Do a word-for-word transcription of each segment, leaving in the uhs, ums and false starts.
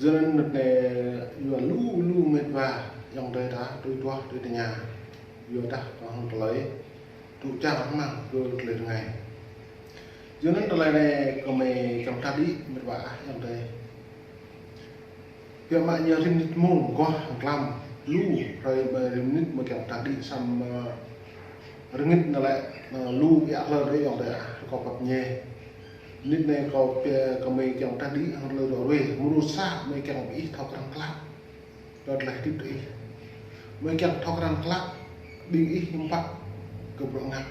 Yua anŭn anai yua lu lu mĕt wa ayŏng adơi ta tui tuah tui tơña. Yua dah kơ hăng tơlơi tŭ čang hăng kơ tơlơi rơngai. Yua anŭn tơlơi anai kơ mơi čang ta đĭ mĕt wa ah ayŏng adơi. Biă mă ñu rĭm mơnit mông goh hăng klăm lu, hrơi mơi rĭm mơnit mơi kiăng ta đĭ samơ̆, ơ, rơngit anŭn lĕ, ơ, lu biă hlơi rơi ayŏng adơi ah, rơkâo pap ñe. Mơnit anai kâo pia kơ mơi kiăng ta đĭ hăng tơlơi ră ruai, mơnuih sa mơi kiăng ƀing ih thâo krăn klă. Kơ tơlơi hơdip ih. Mơi kiăng thâo krăn klă, ƀing ih hiư̆m pă kơ bruă ngă,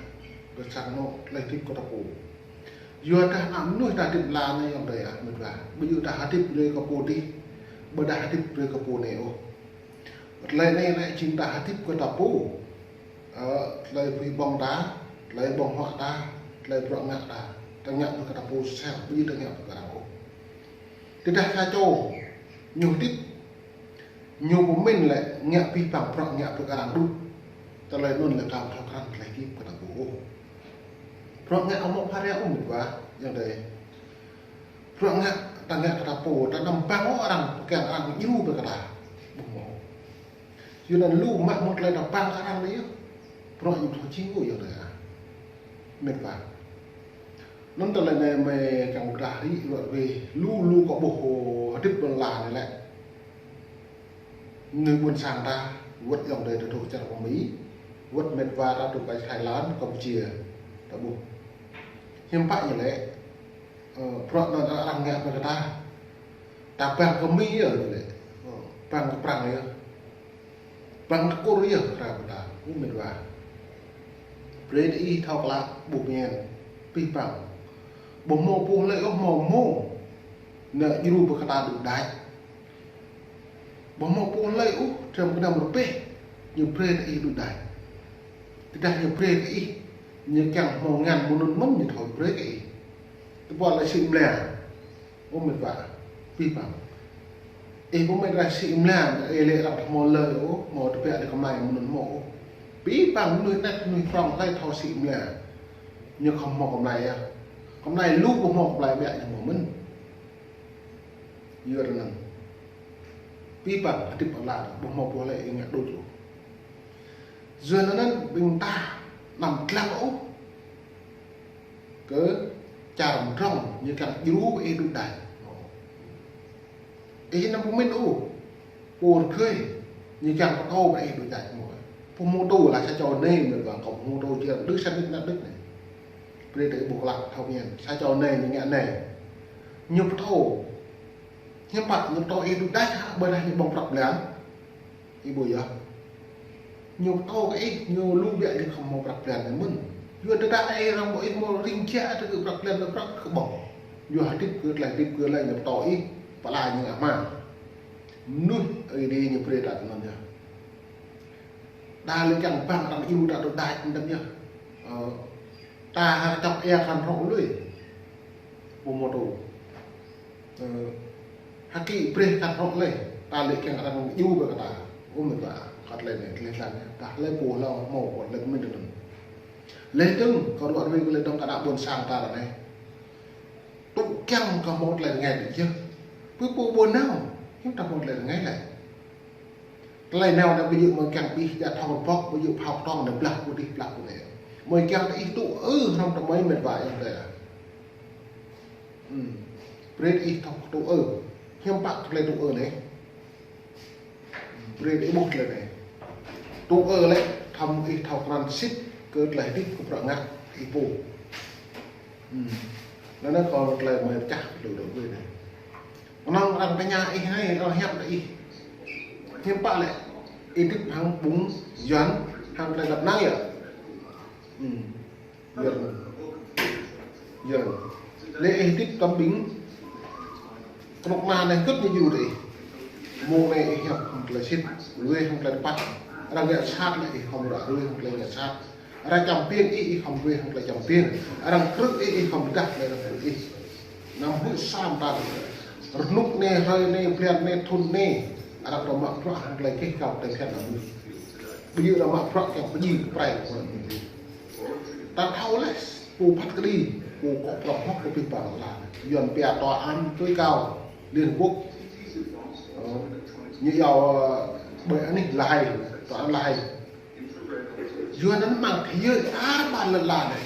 kơ sang anŏ tơlơi hơdip kơ ta pô. Yua dah ană mơnuih ta hơdip lăn anai ayŏng adơi ah mĕt wa. Ƀu djơ̆ ta hơdip brơi kơ pô dih, ƀu dah hơdip brơi kơ pô anai ôh. Tơlơi anai lĕ jing ta hơdip kơ ta pô. Ơ, tơlơi pơhiăp ƀơ̆ng ta, tơlơi ƀơ̆ng huă ta, tơlơi bruă ngă ta. Ta ngă brơi kơ ta pô sel, ƀu djơ̆ ta ngă brơi kơ arăng ôh. Tơdah sa čô ñu hơdip, ñu pơmĭn lĕ ngă pih păng bruă ngă brơi kơ arăng đôč. Tơlơi anŭn lĕ kâo thâo krăn tơlơi hơdip kơ ta pô ôh. Bruă ngă amŏ phara ôh mĕt wa, ayŏng adơi. Bruă ngă ta ngă kơ ta pô, ta anăm păng ôh arăng, pơkeng arăng djru brơi kơ ta. Ƀu hmâo. Yua anŭn lu mă mơ̆ng tơlơi ta păng arăng anai yơh. Bruă ñu thâo jing ôh ayŏng adơi ah mĕt wa. Anŭn tơlơi anai mơi kiăng pơdah rĭ ruă ruai, lu lu kơ ƀuh hơdip ƀơi lăn anai lĕ. Mơnuih ƀôn sang ta, wơ̆t ayŏng adơi ta dŏ čar pơ Mi, wơ̆t mĕt wa ta dŏ pơ Thái Lan, Campuchia, ta ƀuh. Hiư̆m pă ñu lĕ, ơ, bruă anŭn arăng ngă brơi kơ ta. Ta păng kơ Mi yơh ñu lĕ. Ơ, păng kơ Prăng yơh. Păng kơ Kur yơh krao kơ ta, ơ mĕt wa. Brơi ih thâo klă, ƀuh mơ̆n, pih păng. Ƀu hmâo pô hlơi ôh hmâo hmâo. Nă djru brơi kơ ta đôč đač. Ƀu hmâo pô hlơi ôh, trăm kơnăm rơbeh, ñu brơi kơ ih đôč đač. Tơdah ñu brơi kơ ih, ñu kiăng hmâo ngăn mơnŭn mơ̆n ñu thâo brơi kơ ih. Tơpă lĕ sĭ mlĕ. Ơ mĕt wa, pih păng. Ih ƀu mĕt wa sĭ mlĕ, ih lĕ arăng hmâo lơi ôh, hmâo tơbiă lĕ kơmlai mơnŭn hmâo ôh. Pih păng mơnuih anet, mơnuih prŏng hlơi thâo sĭ mlĕ. Ñu khŏm hmâo kơmlai yơh. Kơmlai lu ƀu hmâo kơmlai biă ñu hmâo mơ̆n. Yua anŭn. Pih păng hơdip ala ƀu hmâo pô hlơi ih ngă đôč ôh. Yua anŭn ƀing ta anăm dlăng ôh kơ čar mơdrŏng ñu kiăng djru ih đôč đač. Ih anăm pơmĭn ôh. Pô rơgơi ñu kiăng pơtô brơi ih đôč đač mơ̆. Pơhmutu lah sa čô anai mĕt wa kâo pơhmutu jing đôč sa đôč ană đôč anai. Brơi ta ƀuh klă thâo mơ̆n. Sa čô anai ñu ngă anai. Ñu pơtô. Hiư̆m pă ñu pơtô ih đôč đač hă, ƀơi anai ñu ƀơ̆ng prăk blan. Ih ƀuh yơh. Ñu pơtô kơ ih, ñu lu biă ñu khŏm hmâo prăk blan anai mơ̆n. Yua tơdah ih arăng ƀuh ih hmâo ring jia tơ kơ prăk blan tơ prăk kơ ƀơ̆ng. Yua hơdip kơ tơlơi hơdip kơ lĕ ñu pơtô ih, pơala ñu ngă hmua. Mơnuih Ơi Adai ñu brơi ta tui anŭn yơh. Đa lĕ kiăng păng arăng djru ta đôč đač mơ̆n yơh. Ơ, ta hơčŏk ia kăn hrŏ lui. Ƀu hmâo tŭ. Ơ, hơkĭ brơi kăn hrŏ lui. Ta lĕ kiăng arăng djru brơi kơ ta. Ơ mĕt wa, kơ tơlơi anai, tơlơi lăng anai. Ta lĕ pô hlâo hmâo kơ tơlơi pơmĭn anŭn. Lĕ dơ̆ng, kơ ruă ruai kơ lĕ dơ̆ng kơ ană ƀôn sang ta ră anai. Tŭ kiăng kơ hmâo tơlơi rơngai đôč yơh. Pơ pô ƀu nao, hiư̆m ta hmâo tơlơi rơngai lĕ. Tơlơi nao anai ƀu djơ̆ mơ̆ng kiăng ƀing ih djă thŏng rơbŏk, ƀu djơ̆ phao tŏng anai blah pô dih blah pô anai. Mơ̆ng kiăng ih tŭ ư hrŏm tơmơi mĕt wa ayŏng adơi. Hm. Brơi ih thâo tŭ ư. Hiư̆m pă tơlơi tŭ ư anai. Brơi ih ƀuh tơlơi anai. Tŭ ư lĕ, thâo ih thâo krăn sĭt kơ tơlơi hơdip kơ bruă ngă ih pô. Hm. Anŭn anai kâo tơlơi mơi pơčah kơ tơlơi dŏ ư anai. Kơnơ̆ng arăng tơña ih anai, arăng hiăp kơ ih. Hiư̆m pă lĕ, ih hơdip hăng ƀing Yuan, hăng tơlơi dăp năng yơh. Hm. Yuan. Yuan. Lĕ ih hơdip tơm ƀing kơnuk kơna anai kơ̆t ñu djru tơ ih. Mơ̆ng anai ih hiăp hăng tơlơi sĭt, ruai hăng tơlơi tơpă. Arăng ngă sat lĕ ih khŏm ră ruai hăng tơlơi ngă sat. Arăng čăm piêng ih, ih khŏm ruai hăng tơlơi čăm piêng. Arăng krư̆ ih, ih khŏm rơđah tơlơi arăng krư̆ ih. Anăm huĭ sa mơta. Rơnŭk anai, hrơi anai, blan anai, thŭn anai. Arăng dŏ mă bruă hăng tơlơi keh kâo tơlơi phiăn anŭn. Ƀu djơ̆ arăng mă bruă kiăng pơdjai kơ prai kơ prai. Ta thâo lĕ, pô phat kơđi, pô kŏ prŏng hŏk kơ pih păng lăn. Yuan pia tòa án tối cao Liên Hợp Quốc. Ñu yua, ơ, ƀơi anih Lahai, tòa án Lahai. Yua anŭn mơ̆ng thâo yơh, tar ƀar lŏn ala anai.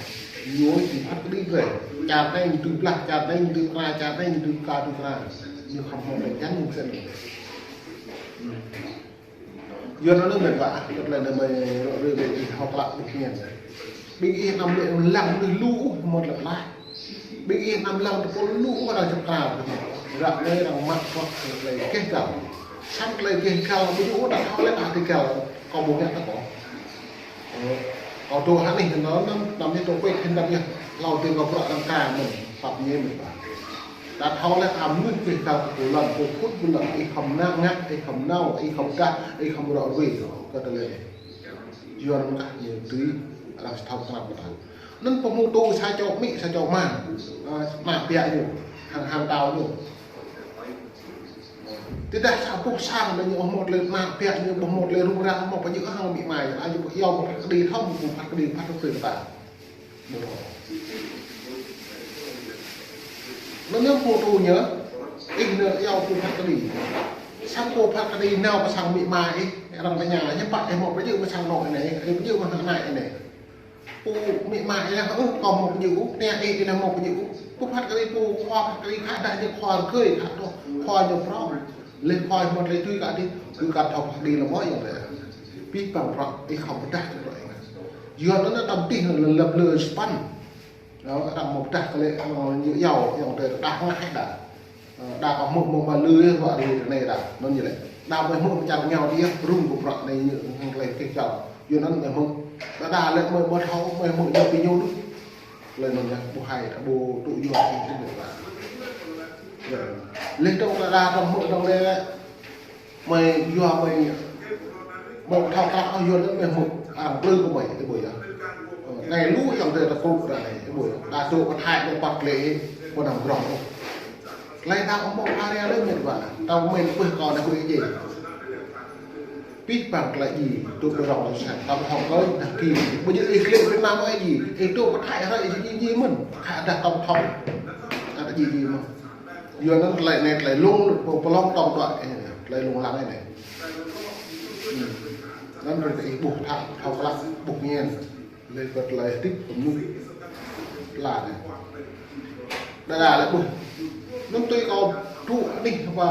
Ñu či phat kơđi brơi. Čar anai ñu tui blah, čar anai ñu tui kra, čar anai ñu tui ka, tui kra. Ñu khŏm hmâo lĕ jăn ñu sĭt. Yua anŭn mơ̆n ƀă, tơlơi anai mơi rŏ rơi ƀơi ih hŏk lăk ƀuh ñen. Ƀing ih anăm lĕ lăng ƀing lu ôh mơ̆t lăp laih. Ƀing ih anăm lăng tơpul lu ôh arăng čơkra. Ră anai arăng mă kŏ tơlơi keh gal. Samơ̆ tơlơi keh gal ƀu djơ̆ ôh ta thâo lĕ ta keh gal. Kâo ƀu ngă ta kâo. Ơ, kâo dŏ hơnih anŭn, anăm, anăm yơh dŏ pĕk hĭn anăm yơh. Hlâo dơ̆ng kâo prăk anăm ka mơ̆n, pap ñe mơ̆n ƀă. Ta thâo lĕ ta mơnuih keh gal kơ pô lŏn, pô phŭt pô lŏn, ih khŏm nao ngă, ih khŏm nao, ih khŏm dah, ih khŏm rŏ ruai, kơ tơlơi anai. Yua anŭn kah ñu tui, arăng thâo kơnăl kơ ta. Anŭn pơhmutu sa čô amĭ, sa čô ama, ơ, ană ƀiă ñu, hăng, hăng tao ñu. Tơdah sa boh sang anai ñu ƀu hmâo tơlơi ană ƀiă ñu ƀu hmâo tơlơi rŭng răng, hmâo pơjơ̆ hăng amĭ ama, anŭn ñu ƀu iâu phat kơđi thâo, ƀu phat kơđi phat kơđi kơ ta. Ƀu thâo. Anŭn ñu pơhmutu ñu, ih nao iâu pô phat kơđi. Sang pô phat kơđi nao pơ sang amĭ ama ih, arăng tơña, hiư̆m pă ih hmâo pơjơ̆ mơ̆ng sang anŏ anai, ih pơjơ̆ mơ̆ng anai anai. Pô amĭ ama ih lăng, ơ, kâo hmâo pơjơ̆ ôh, anai ih lăng hmâo pơjơ̆ ôh. Pô phat kơđi, pô khua phat kơđi, khă dah ñu khua rơgơi, khă tŏ khua ñu prŏng. Lĕ khua hmâo tơlơi tui kơ adih, tui kơ thâo phat kơđi lăm mơ̆ yơh lĕ. Pih păng prŏng, ih khŏm pơdah tui prŏng ih. Yua anŭn ta pơtih lăm lăm lơ span. Ơ, arăng hmâo pơdah kơ lĕ, ơ, ñu iâu, yua tơdah ngă hĭ dah. Ơ, đa kơ hmư̆ mơ̆ mă lươn, wă lươn anai đa, anŭn ñu lĕ. Đa mơ̆ hmư̆ mơ̆ čar ngao dih, rŭng kơ prăk anai ñu hăng tơlơi keh gal. Yua anŭn mơ̆ hmư̆, đa đa lĕ mơ̆, mơ̆ thâo, mơ̆ hmư̆ ñu ƀing ñu đôč. Tơlơi anŭn yơh, ƀu hai, ta ƀu tŭ yua ih tŭ mơ̆. Yơh. Lĕ tơ̆ng đa đa tơ̆ng hmư̆ tơ̆ng lĕ, mơ̆ yua mơ̆, mơ̆ thâo krăp ôh yua anŭn mơ̆ hmư̆, arăng plư kơ mơ̆, ih ƀuh yơh. Ơ, anai lu yơh tơlơi ta kơkuh kơ anai, ih ƀuh yơh. Đa tŭ kơ Thái anai păt lĕ, kơ anăm grong ôh. Tơlơi ta ƀu hmâo pha ria lĕ mĕt wa. Ta ƀu mĕn pơh kâo anai huĭ djai. Pih păng tơlơi djai, tŭ pơrŏng tơlơi sat. Ta ƀu hŏk kơ dah ki. Ƀu djơ̆ ih klĕ Việt Nam ơi djai. Ih tŭ pơthai hrơi ih djai djai mơ̆n. Khă dah tŏng thŏng. Ta djai djai mơ̆n. Yua anŭn tơlơi anai tơlơi lông, pơlông tŏng tuă. Tơlơi lông lăng anai. Anŭn brơi kơ ih ƀuh thâo, thâo klă, ƀuh ñen. Lĕ kơ tơlơi hơdip pơmŭt pla anai. Đa đa lĕ ƀuh. Anŭn tui kâo tŭ anih wa,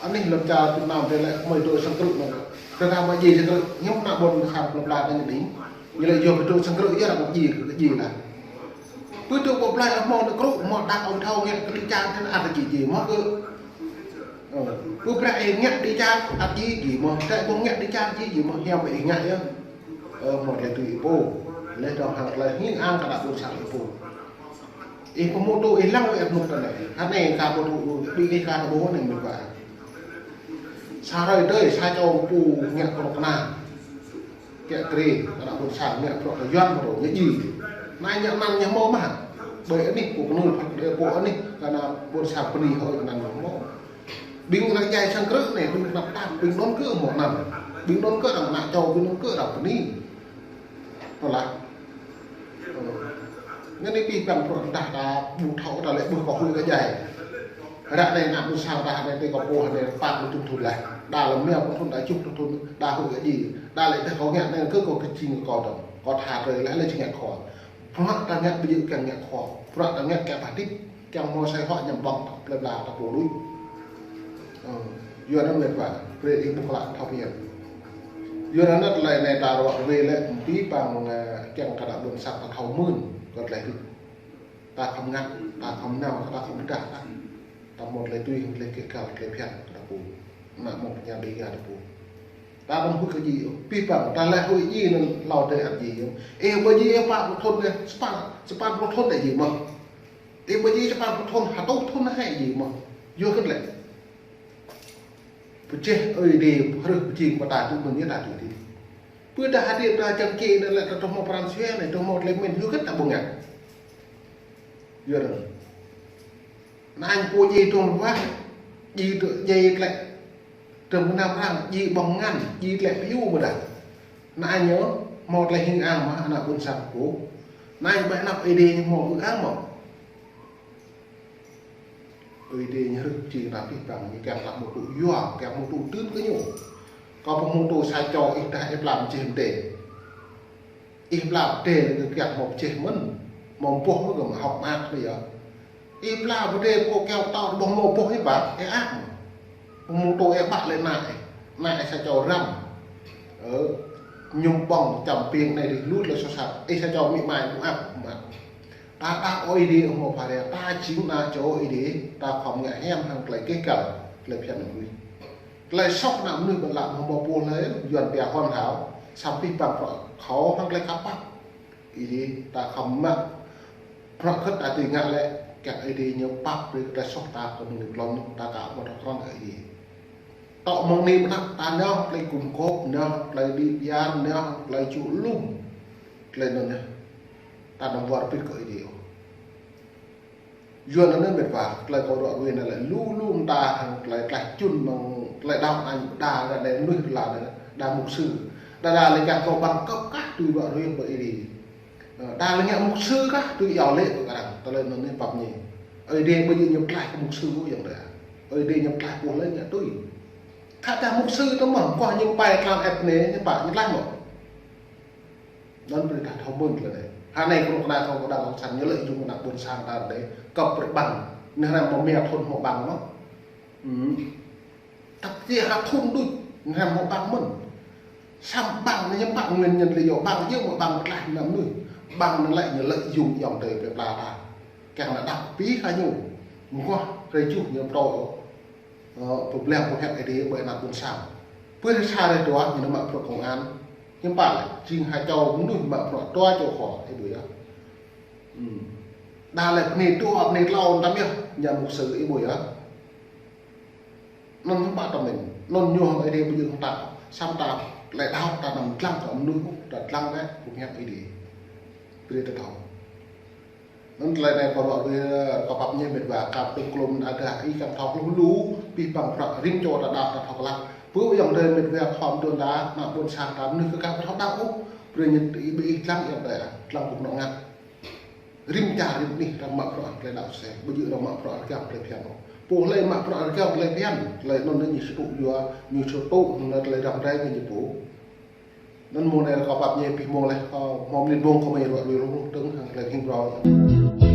anih lăm čar Việt Nam tơlơi mơi dŏ sang krư̆ anŭn. Tơdah mơi djai sang krư̆, ñu ană ƀôn khăn pla pla anai ñu đing. Ñu lĕ yua kơ dŏ sang krư̆ yơh arăng djai, kơ djai lah. Pơ dŏ pơ plơi hmâo ană krư̆, hmâo đak ôh thâo ngă kơ djai čang tơl ăt djai djai mơ̆ kơ. Ơ, pơ brơi ih ngă djai čang, ăt djai djai mơ̆. Tơdah ƀu ngă djai čang djai djai mơ̆, hiam ih ngă yơh. Ơ, hmâo tơlơi tui ih pô. Lĕ dŏ hăng tơlơi hing ang kơ ană ƀôn sang ih pô. Ih pơhmutu ih lăng wơ̆t ăt mŭt tơ anai. Hă anai kâo pơhmutu, ƀing ih kâo ƀuh anai mơ̆ ƀă. Sa hrơi tơi, sa čô pô ngă kơnuk kơna. Kiă kriê, kơ ană ƀôn sang ngă prŏk kơ Yuan mơ̆ rô, ñu djai. Anai ñu anăn ñu hmâo mơ̆. Ƀơi anih pô kơnul phat kơđi pô anih, kơ ană ƀôn sang bơni hơi anăn ñu hmâo. Ƀing arăng djai sang krư̆ anai, ƀing ană tap, ƀing anŭn kơ hmâo anăn. Ƀing anŭn kơ arăng ngă čô, ƀing anŭn kơ arăng bơni. Tơlah. Ơ. Anai pih păng prŏk dah ta ƀu thâo ta lĕ ƀuh kơ huĭ kơ djai. Ră anai ană ƀôn sang ta anai tơ kâo pô anai pă pluh tơjuh thŭn laih. Đa lăm rơma pluh thŭn, đa tơjuh pluh thŭn, đa huĭ kơ djai. Đa lĕ tơdah kâo ngă anai kơ kâo kơjing kơ kâo dơ̆ng. Kâo tha tơlơi laih lĕ či ngă khua. Prăk ta ngă ƀu djơ̆ kiăng ngă khua. Prăk ta ngă kiăng pơhơdip, kiăng hmâo asơi huă ñăm ƀơ̆ng ta plơi pla ta pô đôč. Ơ, yua anŭn mĕt wa, brơi ih ƀuh klă thâo phiăn. Yua anŭn tơlơi anai ta rŏ ruai lĕ pih păng, ơ, kiăng kơ ană ƀôn sang ta thâo mưn, kơ tơlơi hơdip. Ta khŏm ngă, ta khŏm nao, ta khŏm pơdah, ta. Ta hmâo tơlơi tui, tơlơi keh gal, tơlơi phiăn, ta pô. Ană mơ̆ng pơña Dêga ta pô. Ta anăm huĭ kơ djai, pih păng, ta lĕ huĭ djai anŭn hlâo dêh ăt djai. Ơ, ƀu djai ơ pă pluh thŭn anai, sapăn, sapăn pluh thŭn anai djai mơ̆. Ơ, ƀu djai sapăn pluh thŭn, hơtuh thŭn anai djai mơ̆. Yua kơ lĕ. Pơjeh ơi dêh, hrih pơjing pơtă tŭ mơ̆n yơh ta tui dih. Pơ dah hơdip ta čang kê anai lĕ ta tơhmâo pran jua anai, tơhmâo tơlơi mĭn yua kơ ta ƀu ngă. Yua anŭn. Anai pô djai tơ̆ng ruah, djai tơ, djai tlĕ. Tơ̆ng pơnam arăng, djai ƀơ̆ng ngăn, djai tlĕ piu ƀôdah. Anai ñu, hmâo tơlơi hing ang mơ̆, ană ƀôn sang pô. Anai ƀơi anăp Ơi Adai ñu hmâo ư ang mơ̆. Ơi Adai ñu rơ̆k či ta pih păng, ñu kiăng ta hmâo tŭ yua, kiăng hmâo tŭ dưn kơ ñu. Kâo ƀu hmâo tŭ sa čô ih dah ih pla pơjeh mơdê. Ih pla pơdê lĕ kơ kiăng hmâo pơjeh mơ̆n, hmâo boh mơ̆n kơ mă hŏk mơak anai yơh. Ih pla pơdê pô kiăng tŏ ƀu hmâo boh ih ƀă, ih ăh mơ̆n. Hmâo tŭ ih ƀă lĕ ană ih, ană ih sa čô răm. Ơ, ñu ƀơ̆ng čăm ƀing anai rĭm lu lĕ soh sat, ih sa čô amĭ ama ƀu ăh mơ̆n. Ta đaŏ Ơi Adai hmâo phara, ta jing ană čô Ơi Adai, ta khŏm ngă hiam hăng tơlơi keh kăl, tơlơi phiăn mơnuih. Tơlơi soh ană mơnuih ƀơi lŏn hmâo pô hlơi, Yuan pia hoàn hảo, samơ̆ pih păng bruă khŏm hăng tơlơi khăp pap. Ơi Adai, ta khŏm mă bruă khăp ta tui ngă lĕ, kiăng Ơi Adai ñu pap brơi tơlơi soh ta kơ mơ̆ng anai glông ta ka hmâo tŏ krăn Ơi Adai. Tŏ mơ̆ng anai pơ anăp ta nao tơlơi gum gôp, nao tơlơi đĭ biar, nao tơlơi čŭ lum, tơlơi anŭn yơh. Ta anăm wơr bĭt kơ Ơi Adai ôh. Yua anŭn mĕt wa, tơlơi kâo ră ruai anai lĕ lu lu mơta hăng tơlơi tlaih čun mơ̆ng tơlơi đaŏ anai đa đa đa mơnuih đa đa đa mục sư. Đa đa lĕ kiăng kâo ƀơ̆ng kơp kah tui ră ruai ƀơi Ơi Adai. Ơ, đa lĕ ngă mục sư kah tui iâu laĭ kơ arăng, tơlơi anŭn pap ñu. Ơi Adai ƀu djơ̆ ñu tlaih kơ mục sư ôh yơh đa. Ơi Adai ñu tlaih pô hlơi ngă tui. Khă dah mục sư tơ mơ̆n, kâo ñu pai tlam ĕp anai, ñu pă ñu tlaih mơ̆n. Anŭn brơi ta thâo mơ̆n tơlơi anai. Hơnai kơnuk kơna kâo kơ đảng cộng sản ñu lợi dụng ană ƀôn sang ta anai, kơp brơi ƀăng. Anai hrăm mơ̆ mia thŭn hmâo ƀăng mơ̆n. Ừm. Tăp či ha thŭn đôč, anai hrăm hmâo ƀăng mơ̆n. Samơ̆ ƀăng anai hiư̆m pă nguyên nhân lý do ƀăng yơh mơ̆ ƀăng pơtlaih ană mơnuih. Ƀăng anai lĕ ñu lợi dụng ayŏng adơi plơi pla ta. Kiăng ană đaŏ pih kơ ñu. Mơguah hrơi juh ñu pơtô. Ơ, pơblang pơhiăp Ơi Adai ƀơi ană ƀôn sang. Pơ sa hrơi dua ñu nao mă bruă công an. Hiư̆m pă lĕ, jing ha čô mơnuih mă bruă dua čô khua, ih ƀuh yơh. Ừm. Đa lĕ bơni dua, bơni tlâo, tăm yơh, ñu mục sư, ih ƀuh yơh. Anŭn hiư̆m pă tơm anŭn, anŭn ñu hăng Ơi Adai ƀu djơ̆ hăng ta, samơ̆ ta, tơlơi đaŏ ta anăm dlăng kơ mơnuih ôh, ta dlăng lĕ, pơhiăp Ơi Adai. Brơi ta thâo. Anŭn tơlơi anai kâo ră ruai, kâo pap ñu mĕt wa, kâo tŭ klum ada ih kiăng thâo hluh lu, pih păng bruă rĭm čô ta đaŏ ta thâo klă. Pơ ayŏng adơi mĕt wa khŏm dŏ đa, ană ƀôn sang ta mơnuih kơ kiăng thâo đaŏ ôh. Brơi ñu ih ƀơi ih dlăng ayŏng adơi, dlăng ƀu nao ngă. Rĭm čar rĭm anih arăng mă bruă tơlơi đaŏ sĕ, ƀu djơ̆ arăng mă bruă rơgăm tơlơi phiăn ôh. Pô hlơi mă bruă rơgăm tơlơi phiăn, tơlơi anŭn ñu či tŭ yua, ñu či tŭ anŭn tơlơi răm rai ñu pô. Anŭn mơ̆ng anai kâo pap ñu pih mơ̆ng leh, kâo hmâo mơnit mơ̆ng kâo mă bruă lui rŭng rŭng tơ̆ng hăng tơlơi hing brơi.